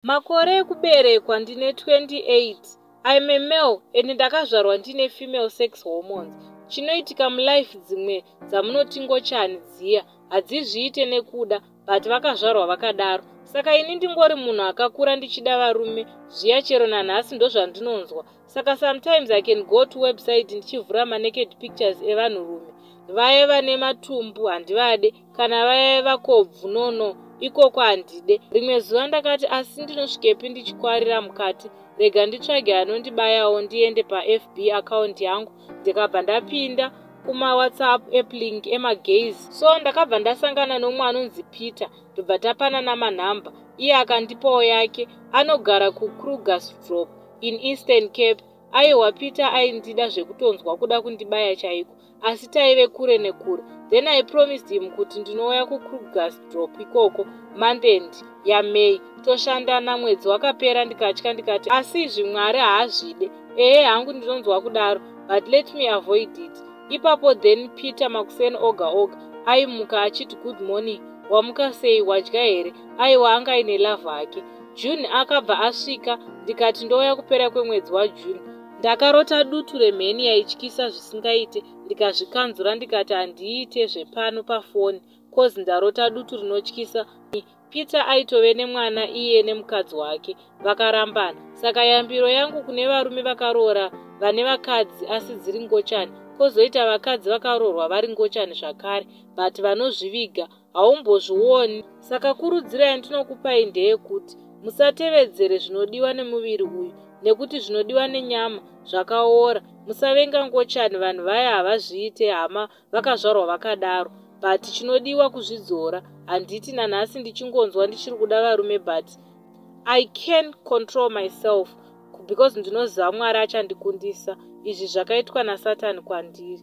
Makore ekuberekwa ndine 28. I'm a male and ndakazvarwa ndine female sex hormones. Chinoitika mulife, dzimwe dzamunoti ngochani dziya hadzizviite nekuda, but vakazvarwa vakadaro. Saka ini ndingori munhu akakura ndichida varume zviya, chero nanhasi ndozvandinonzwa. Saka sometimes I can go to website ndichivhura manaked pictures evanhurume. Vaya vane matumbu handivade, kana vaya vakobvu, nono, ikoko handide. Rimwe zuva ndakati, asi ndinosvikepi ndichikwarira mukati? Rega nditsvage anondibayawo. Ndiende paFB account yangu, ndikabva ndapinda kumawhatsapp app link emagays. So ndakabva ndasangana nomwe anonzi Peter, ndobva tapanana manhamba. Iye akandipawo yake. Anogara kuKrugersdorp in Eastern Cape. Aiwa, Peter aindida zvekutonzwa kuda kundibaya chaiko, asi taive kure nekure. Then I promised him kuti ndinouya kuKrugersdorp ikoko month end yaMay, toshandana. Mwedzi wakapera, ndikatya, ndikati, asi izvi Mwari haazvide. Ehe hangu, ndinonzwa kudaro, but let me avoid it ipapo. Then Peter makuseni oga oga aimuka achiti, "Good morning, wamuka sei? Wadya here?" Aiwa, anga aine love hake. June akabva asvika, ndikati ndouya kupera kwemwedzi waJune. Ndakarota dutu remheni yaityisa zvisingaite, ndikazvikanzura, ndikati handiite zvepano pafoni 'cause ndarota dutu rinotyisa. Peter aitove nemwana iye nemukadzi wake vakarambana. Saka yambiro yangu kune varume vakaroora vane vakadzi asi dziri ngochani, kwozoita vakadzi vakaroorwa vari ngochani zvakare but vanozviviga, haumbozvioni. Saka kurudziro yandinokupai ndeyekuti musatevedzere zvinodiwa nemuviri uyu, nekuti zvinodiwa nenyama zvakaora. Musavenga ngochani, vanhu vaya havazviite hama, vakazvarwa vakadaro, but chinodiwa kuzvidzora. Handiti nanhasi ndichingonzwa ndichiri kuda varume, but I can control myself because ndinoziva Mwari achandikundisa. Izvi zvakaitwa naSatani kwandiri.